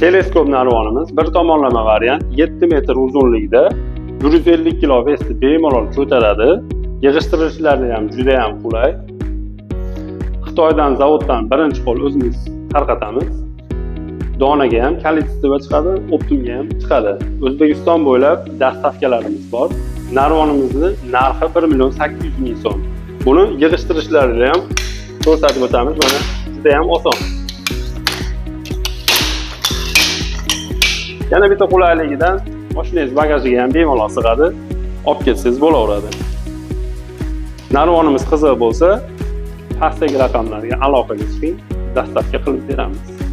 Teleskop narvonimiz bir tomonlama variant, 7 metr uzunlikda, 150 kilo вес ni bemalol ko'taradi. Yig'ishtirishlari ham juda ham qulay. Xitoydan, zavoddan birinchi qo'l o'zimiz tarqatamiz. Donaga ham, количество chiqadi, оптом ga ham chiqadi. O'zbekiston bo'ylab доставка larimiz bor. Narvonimizni narxi 1 million 800 ming so'm. Buni yig'ishtirishlarini ham ko'rsatib o'tamiz. Mana, juda ham oson. Yana bitta qulayligidan mashinangiz bagajiga ham bemalol sig'adi. Olib ketsangiz bo'laveradi. Narvonimiz qiziq bo'lsa, pastdagi raqamlarga aloqaga chiqing, доставка qilib beramiz.